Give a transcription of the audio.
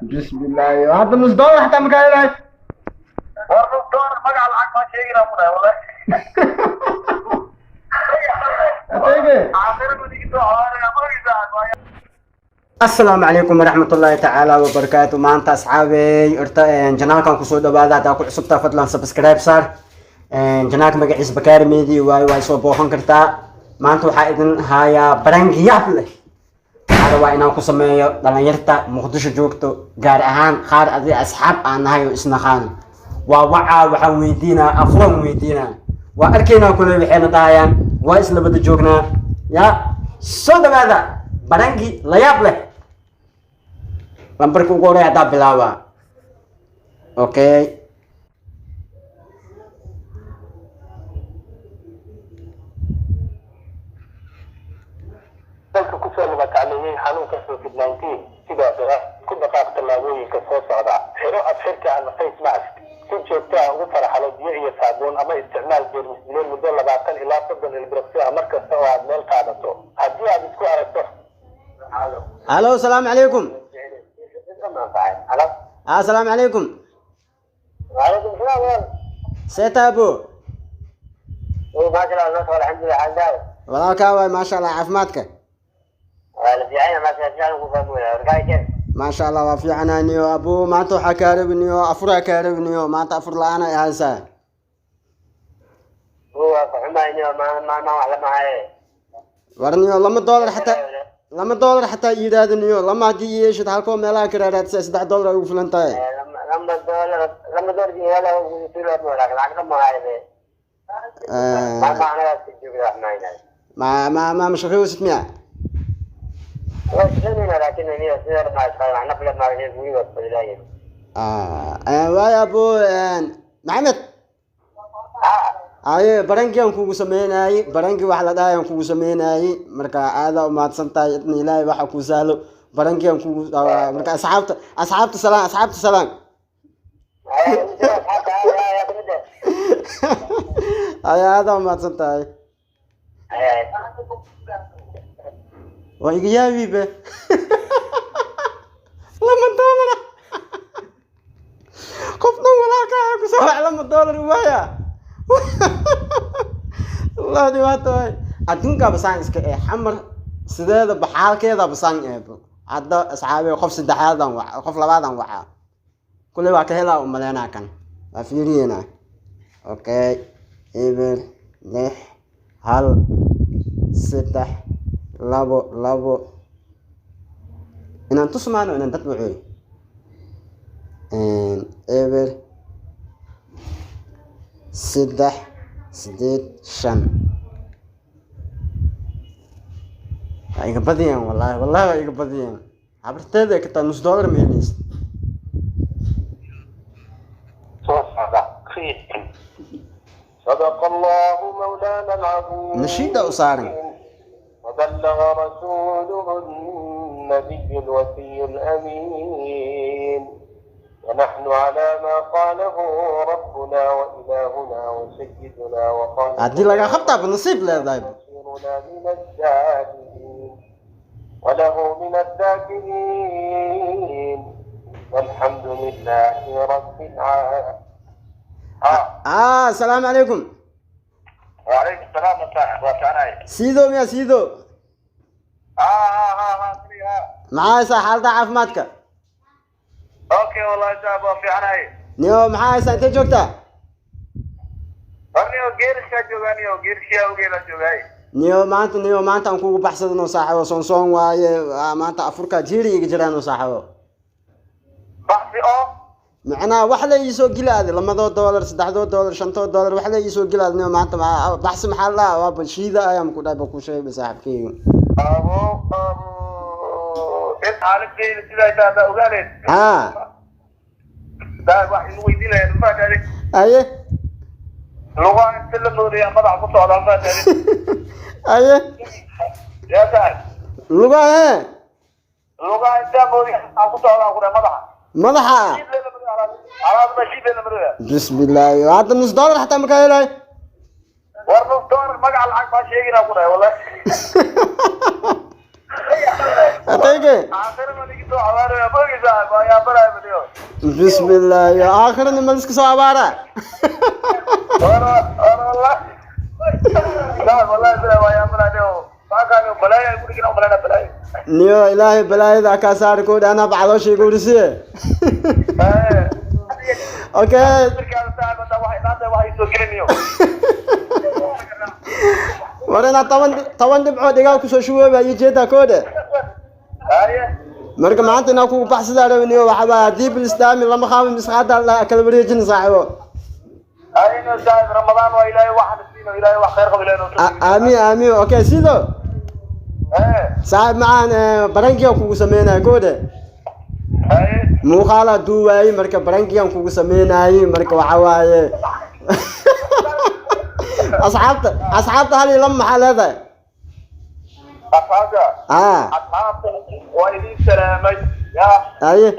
Bismillaahi, hadda nus dollar xataa makaa helahay. War nus dollar magaca lacag maa sheegina ku dhahay wallahi. Atayge. Aakhira ma soo xawaaraya. Asalaamu calaykum waraxmatullaahi tacaala wabarakaatu. Maanta asxaabey, horta channelkan kusoo dhawaada. Haddaa ku cusubtaa, fadlan subscribe saar. Channelka magaciisa Bakaari Media waayo, waa soo booqan kartaa. Maanta waxaa idin hayaa prank yaab leh. Waxaa rabaa inaan ku sameeyo dhalinyarta Muqdisho joogto, gaar ahaan qaar adi asxaab aan nahay oo isnaqaano. Waa wacaa, waxaan weydiinaa, afuran weydiinaa, waa arkaynaa kule waxayna dhahayaan. Waa isla wada joognaa. Ya soo dhawaada, prank-i la yaab leh. Lambarka ugu horey haddaa bilaabaa. Okay. Dalka kusoo laba kacleeyay xanuunka COVID-19, sidaa daraad ku dhaqaaq tallaabooyinka soo socda: xiro afxirka ama face mask, si joogto ah ugu faraxalo biyo iyo saabuun, ama isticmaal jeermis dile muddo 20 ilaa 30 ilbiriqsi ah mar kasta oo aad meel qaadato. Haddii aad isku aragto. Halo, asalaamu calaykum. Asalaamu calaykum. وعليكم السلام. Seetaabo? ما شاء الله، الحمد لله، حال. Walaalkaa waay, maasha Allah, caafimaadka? waa la fiican yahay, maasha Allah, ku fahmaya warkaay keen. Maasha Allah, waa fiicanaa niyo. Abu, maanta waxaa kaa rabiniyo, afuraa kaa rabiniyo. Maanta afur la-aan ay haysaa. Waa ku xumayniyo, ma ma ma wax lama haye. War niyo, $2 xataa, $2 xataa iiraada niyo. Lama haddii iyeeshid, halkoo meelaha ka raaraadsa, $3 ay ugu filan tahay. $2, $2 wala ugu tulo, lacag lama haye be. Ma ma anaga iska joogna, wax ma haynayo. Ma shaqeysid miya? Waa shaqeynayna, laakiin aniga sida ma shaqeyn, wax nafle ma hayno, guriga fadhilaayeen. Waay abu Maxamed. Aye, prank-i aan kugu sameynayey, prank-i wax la dhahay aan kugu sameynayey. Marka aadaa umahadsan tahay, idna Ilaahay waxa kuu sahlo. Prank-i aan kugu, marka asxaabta salaan, asxaabta salaan. Aye, aadaa umahadsan tahay. Waa iga yaabi be, $2 qof dhan walaalka ah kusoo wac, $2 waaya. Wallahi dhibaato waay. Adduunkaa basaan iska ee Xamar sideeda baxaalkeeda basaan eebo. Hadda asxaabi, qof saddexaadan waca, qof labaadan wacaa, kuley waa ka helaa umaleynaa. Kan waa fiiriyeynaa. Okay, 061 322. Inaan tusmaano, inaan dad wacoy. 0385. Waa iga badiyaan, wallahi, wallahi waa iga badiyaan. Habarteeda ka taa, nus dollar ma helaysid. Soo socda. صدق الله مولانا العظيم. Nashiida u saaran. وبلغ رسوله النبي الوفي الأمين، ونحن على ما قاله ربنا وإلهنا وسيدنا وخالقنا Haddii lagaa qabtaaba nasiib leedahay. ومصيرنا من الشاهدين وله من الذاكرين، والحمد لله رب العالمين. Asalaamu calaykum. وعليكم السلام وسعنا. Siido miya, Siido? ها ها ها ها. Maxaa haysaa, xaaladda caafimaadka? Okay, والله saaxib, waa fiicanahay. Niyo, maxaa haysaa? Intee joogtaa? Niyo, geeriskaa joogaa niyo, geeriskii awgeeda joogaay. Niyo maanta, niyo maanta aan kugu baxsadano saaxibo, soonsoon waaye. Maanta afurkaa jiiri iga jiraano saaxibo. Baxsi oo? Macnaha wax la iisoo gilaade, $2, $3, $5, wax la iisoo gilaade niyo. Maanta baxsi maxaa la dhahaa, waaba shiida ayaan ku dhahay ba ku sheegay saaxibkeyga. Abo abo, in xaaladeyda sidaa taa haddaa ogaaneed. Daa wax igu weydiinaya mafahaade. Aye. Lugaha inta la moodaya madaxa ku socdaa, mafahaade. Aye. Yaa saaxib. Lugaha hee? Lugaha intaa moodaya madaxa ku socdaa ku dhahay madaxa. Madaxa. Alaabta shiid la maraya. Bismillaahi, hadda nus dollar xataa makaa helay. War nus dollar magaca lacag baa sheegina ku dhahay wallahi. Atayge. Bismillah, ya aakhirana ma liska soo abaara. Niyo, Ilaahay balaayada kaa saari koodha, anaa bacaloosha igu urisiye. Okay, war inaad 10 dhibcood igaa kusoo shubooba iyo jeedaa koodhe. Marka maanta inaa kugu baxsadaa raba niyo. Waxaa waaya haddii bilistaami lama qaabo misqaada la kala wareejin, saaxiibo. Aamiin, aamiin. Okay, sido saaxiib macaan, prank-igan kugu sameynaya koodhe, muuqaalaa duuwaayey. Marka prank-igan kugu sameynayey, marka waxa waaye asxaabta hal iyo laba maxaa leedahay? Asxaabta. Ah. Asxaabta waa idin salaamay ya. Haye.